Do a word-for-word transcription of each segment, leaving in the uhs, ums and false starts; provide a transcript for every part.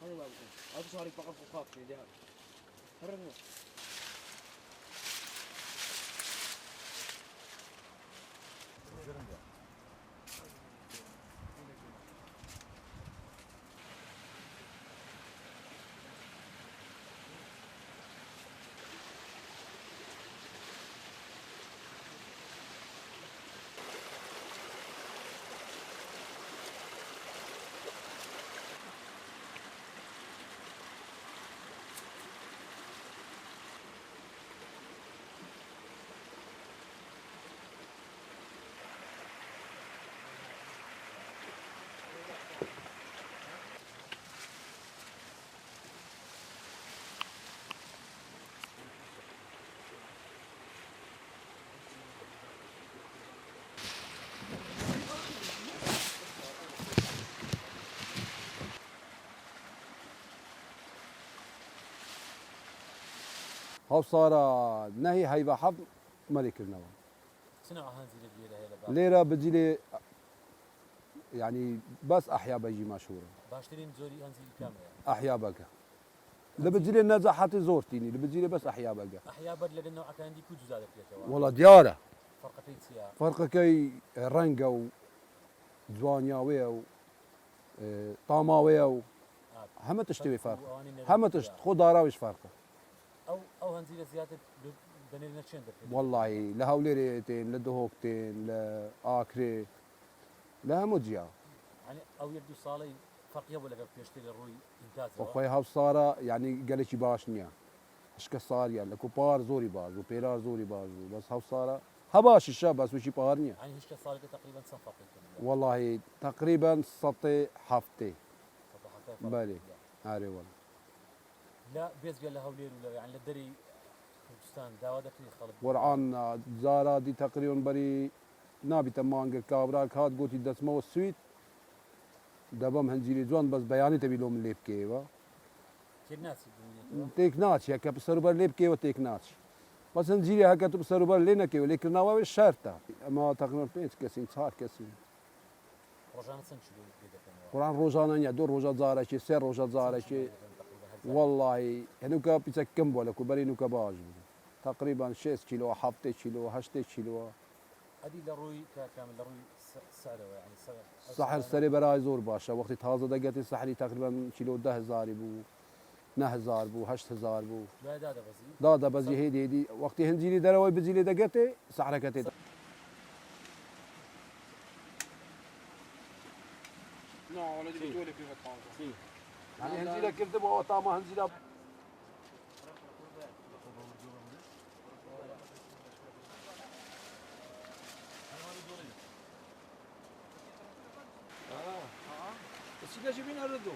Hadi bakalım. Abi, şu harika bak, bu kalk, şey, devam. Herre mi? Hawsara nehî heyva heft merê kirine wan. Çina henzîrê bi lêre heye li Lêra bi Cîlê, yanî bes Ehya Beg jî meşhûr e. Baştirîn corî henzîrî kam e? Ehya Beg e. Li bi Cîlê nezahetê zor tînî, li bi Cîlê bes Ehya Beg e. Ehya Beg li bin new'ekan dî ku cuda dikirêtê wa? Wela diyar e. Ferqekey çi ya? Ferqekey, e, reng e û ciwaniya wê ye û, e, tama wê ye û Ha. heme tiştê wê ferq e. Heme tişt, xwe dara wê ji ferq e. Ew, ew henzîre ziyade bi, bi nêrîna çend derkevin? Wellahî, li Hewlêrê tên, li Duhok tên, li Akrê, li hemû ciya. Yanî ew yek du salê ferq hebû leger pêştê li rûyê întacê Bi wa? xwe hewsara, yanî gelekî baş niye. Hişke sar ye, li ku par zorî baş bû, pêrar zorî baş bû. Bes hewsara, ha baş şa, bes wî jî par niye. Yanî hişke saleke teqrîben çend ferqê kirî? Wellahî, teqrîben sedê heftê. Sedê heftê ferq Belê. Kirî. Erê wela. La bêzge li Hewlêr û li, yanî li derê Kurdistan dawa dekirî xelk? Qur'an, cara dî teqrîben berî nabîte mangek kavrak hat gotî destmewê Swîd. Debam henzîrê ciwan bes beyanê te bî lo min lê bikê êva. Têk naçî bû yê. Têk naçî, heke bi serûber lê bikê êva têk naçî. Bes henzîrê heke tu bi serûber lê nekê êva, lêkirina we wê şert e. Ema teqrîben pênc kesîn, çar kesîn. Rojane çend kîlo lê dikene? Quran rojane niye, du roja carekê, sê roja carekê. Wellahî, henûka pîçek kim bû, li ku berî nûka baş bû. Teqrîben şêst kîlo, heftê kîlo, heştê kîlo. Edî li rûyî, ka kamil li rûyî se-, sehre we, yanî se-, Sehir serê berayê zor baş e. Wextê taze degetê sehrî teqrîben kîlo deh hezarî bû. Neh hezar bû, heşt hezar bû. Dayê dade bezî. Dade bezî Sen hêdî hêdî. Wextê henzîrî derewey bizî lê degetê, sehreketê de. Na, wele dî Sî. Wele pî ve taze. Sî. Yanî henzîre kirdi bu, o tama henzîre. Ha. Eskiden jibin arıdı.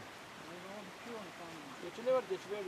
Geçiler var, geçiler var.